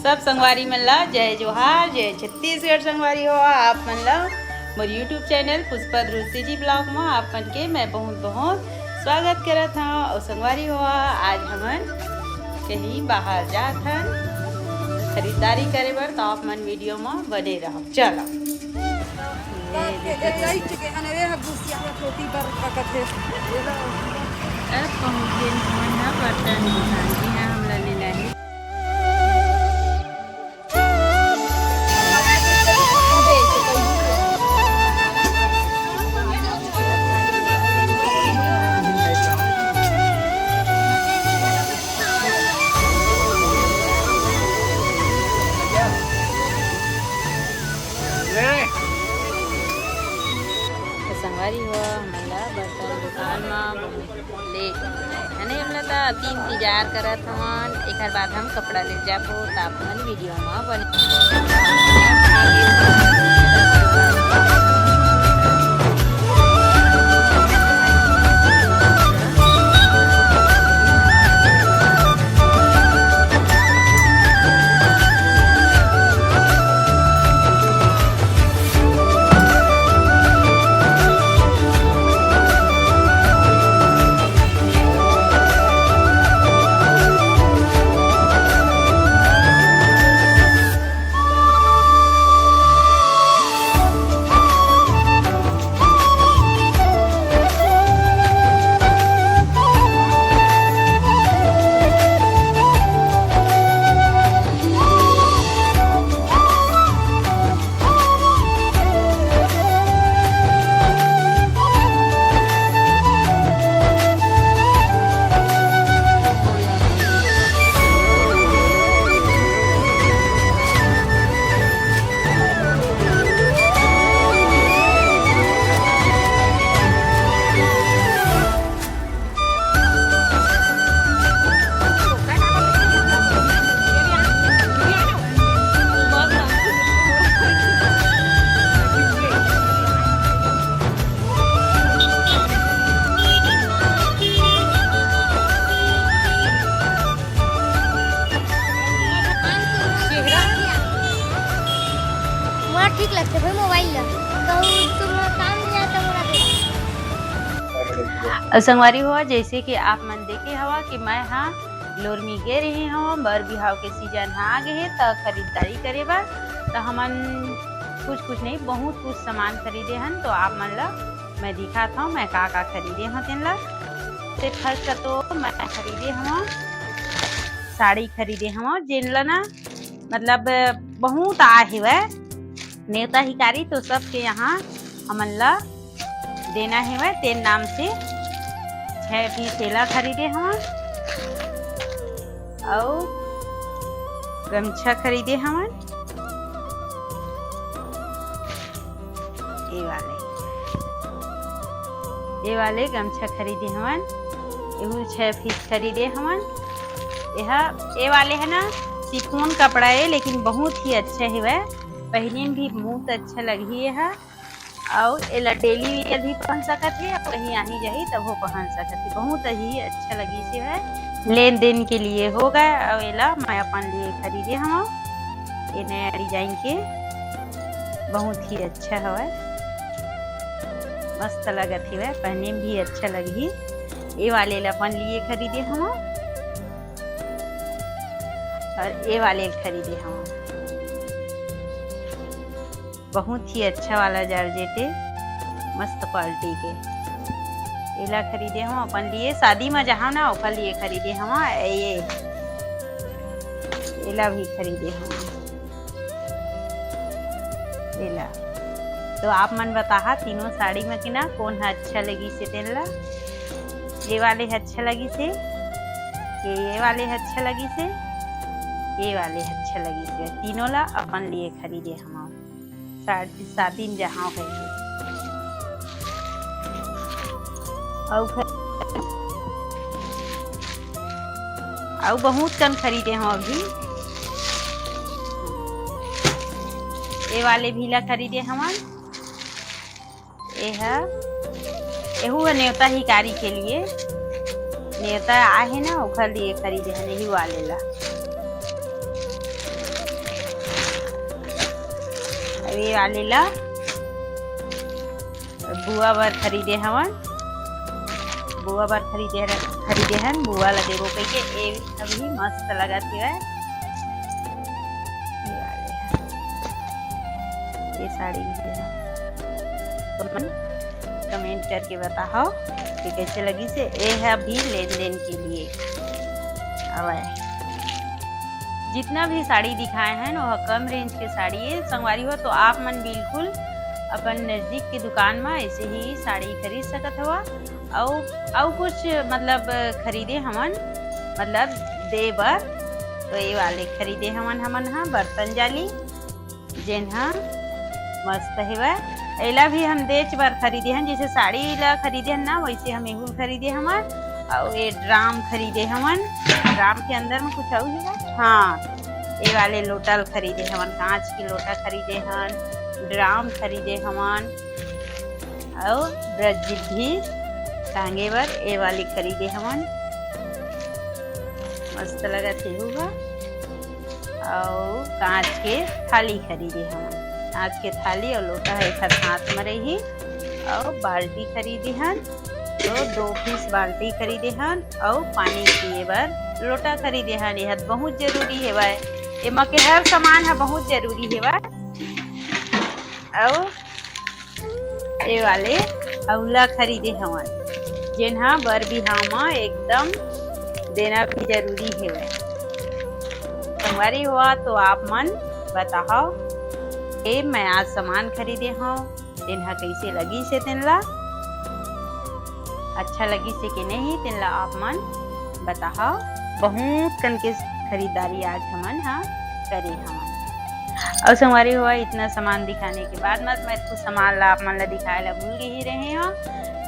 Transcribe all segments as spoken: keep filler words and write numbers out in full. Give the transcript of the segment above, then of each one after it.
सब संगवारी मन ला जय जोहार, जय छत्तीसगढ़। संगवारी हो, आप मन ला मोर YouTube चैनल पुष्पा ध्रुव CG vlog म आप मन के मैं बहुत बहुत स्वागत करत हव। अउ संगवारी हो, आज हमन कहीं बाहर जात हन खरीदारी करे बर, तो आप मन वीडियो म बने रहव। चलो। ये देखो। अब पहुंच गए हमन ह बर्तन दुकान, जी हाँ, हमला लेना है। तो संगवारी हो, हमन ला बर्तन दुकान म ले, है नहीं, हमला त अति इंतजार करत हवन। एकर बाद हम कपड़ा ले जाबो, त आप मन वीडियो म बने। मोला ठीक लगथे भाई मोबाइल ला। कहूँ तुम काम नहीं आता मोला दे। अउ संगवारी हो, जैसे कि आप मन देखे हवा कि मैं हा लोरमी गे रहे हव, बर बिहाव के सीजन हा आ गे हे, त खरीदारी करे बर त हमन कुछ कुछ नहीं, बहुत कुछ सामान खरीदे हन। तो आप मन ला मैं दिखात हव मैं का का खरीदे हव तेन ला। ते फर्स्ट तो मैं खरीदे हव, साड़ी खरीदे हव, जेन ला ना मतलब बहुत आ हेवय नेवता हिकारी, तो सबके यहाँ हमन ला देना हेवय, तेन नाम से छै piece एला खरीदे हवन, अउ गमछा खरीदे हवन, ए वाले, ए वाले गमछा खरीदे हवन, एहू छै piece खरीदे हवन। एहा, ए वाले है ना, शिफॉन कपड़ा है, लेकिन बहुत ही अच्छा हेवय, पहने में भी बहुत अच्छा लगही एहा। अउ एला daily wear भी पहन सकत हे, अउ कहीं आही जाही तभो पहन सकत हे। बहुत ही अच्छा लगिस हे, लेन देन के लिए हो गए। अउ एला मैं अपन लिए खरीदे हव, ये नया design के, बहुत ही अच्छा हवय, मस्त लगत हेवय, पहने में भी अच्छा लगही। ये वाले ला अपन लिए खरीदे हव, अउ ये वाले ला खरीदे हव। बहुत ही अच्छा वाला जॉर्जेट हे, मस्त quality के। एला खरीदे हव अपन लिए, शादी में जहाँ ना ओकर लिए खरीदे हव। ये एला भी खरीदे हव, एला। तो आप मन बताहा तीनों साड़ी में कि ना कौन ह अच्छा लगिस हे तेन ला। ये वाले ह अच्छा लगिस हे, ये, ये वाले ह अच्छा लगिस हे, ये वाले ह अच्छा लगिस हे। तीनों ला अपन लिए खरीदे हव। शादी, शादी में जहाँ कहिके। अउ ख-, अउ बहुत कन खरीदे हव अभी। ये वाले भी ला खरीदे हवन। एहा, एहू ह नेवता हिकारी के लिए, नेवता आहे ना, ओखर लिए खरीदे हन एही वाले ला। तो ये वाले ला बुआ बर खरीदे हवन, बुआ बर खरीदे, खरीदे हन, बुआ ला देबो कहिके। ये अभी मस्त लगत हे। ये वाले ह, ये साड़ी भी हे। तो मन comment करके बताओ कि कैसे लगिस हे। ये है अभी लेन देन के लिए। अब जितना भी साड़ी दिखाए हैं, वो कम range के साड़ी है संगवारी हो, तो आप मन बिल्कुल अपन नजदीक के दुकान में ऐसे ही साड़ी खरीद सकत हवा। अउ अउ कुछ मतलब खरीदे हमन, मतलब दे बर, तो ये वाले खरीदे हमन, हमन हा बर्तन जाली, जेन हा मस्त हेवय। एला भी हम देच बर खरीदे हन, जैसे साड़ी ला खरीदे हन ना, वैसे हम एहू ल खरीदे हमन। अउ ये ड्राम खरीदे हमन, ड्राम के अंदर में कुछ अउ हेवय। हाँ, ये वाले लोटा ल खरीदे हमन, कांच के लोटा खरीदे हन, ड्राम खरीदे हमन, अउ ब्रजबिद्धी टांगे बर ये वाली खरीदे हमन, मस्त लगत हे एहू ह। अउ कांच के थाली खरीदे हमन, कांच के थाली अउ लोटा ह एक साथ में रही। अउ बाल्टी खरीदे हन, तो दो piece बाल्टी खरीदे हन, अउ पानी पिए बर लोटा खरीदे हन। ये ह बहुत जरूरी हेवय, एमा के हर सामान ह बहुत जरूरी हेवय। अउ ये वाले अउला खरीदे हवन, जेन हा बर बिहाव म एकदम देना भी जरूरी हेवय। संगवारी हो, तो आप मन बताओ, ए मैं आज सामान खरीदे हव, तेन हा कैसे लगिस हे तेन ला, अच्छा लगिस हे कि नहीं, तेन ला आप मन बताओ। बहुत कन के खरीदारी आज हमन हा करे हवन। अउ संगवारी हो, इतना सामान दिखाने के बाद मत मैं कुछ सामान ला आप मन ला दिखाए ला भूल गई रहे हव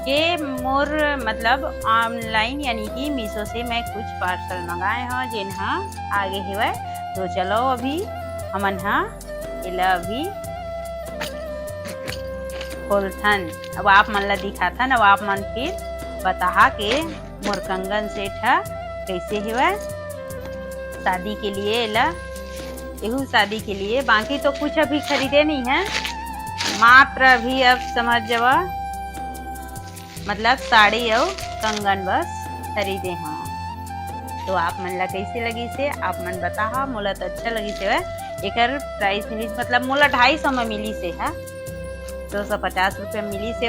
के मोर मतलब online यानी कि Meesho से मैं कुछ parcel मंगाए हव, जेन हा आगे हेवय। तो चलो अभी हमन हा एला अभी खोलथन, अब आप मन ला दिखाथन, अब आप मन फिर बताहा के मोर कंगन set ह कैसे हेवय शादी के लिए। एला एहू शादी के लिए, बाकी तो कुछ अभी खरीदे नहीं है, मात्र अभी अब समझ जावा, मतलब साड़ी अउ कंगन बस खरीदे हव। तो आप मन ला कैसे लगिस हे, आप मन बताहा। मोला तो अच्छा लगिस हे। एकर price मिलिस, मतलब मोला ढाई सौ में मिलिस हे, दो सौ पचास रुपया मिलिस हे।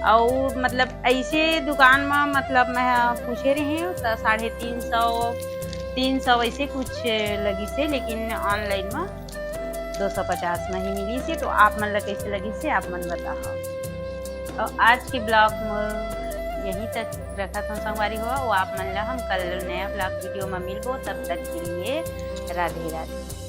अउ मतलब ऐसे दुकान में मतलब मैं पूछे रहे हव तो साढ़े तीन सौ, तीन सौ ऐसे कुछ लगिस हे, लेकिन online में दो सौ पचास में ही मिलिस हे। तो आप मन ला कैसे लगिस हे, आप मन बताहा। अउ आज के vlog मोर यहीं तक रखत हव संगवारी हो, अउ आप मन ला हम कल नया vlog video में मिलबो, तब तक के लिए राधे राधे।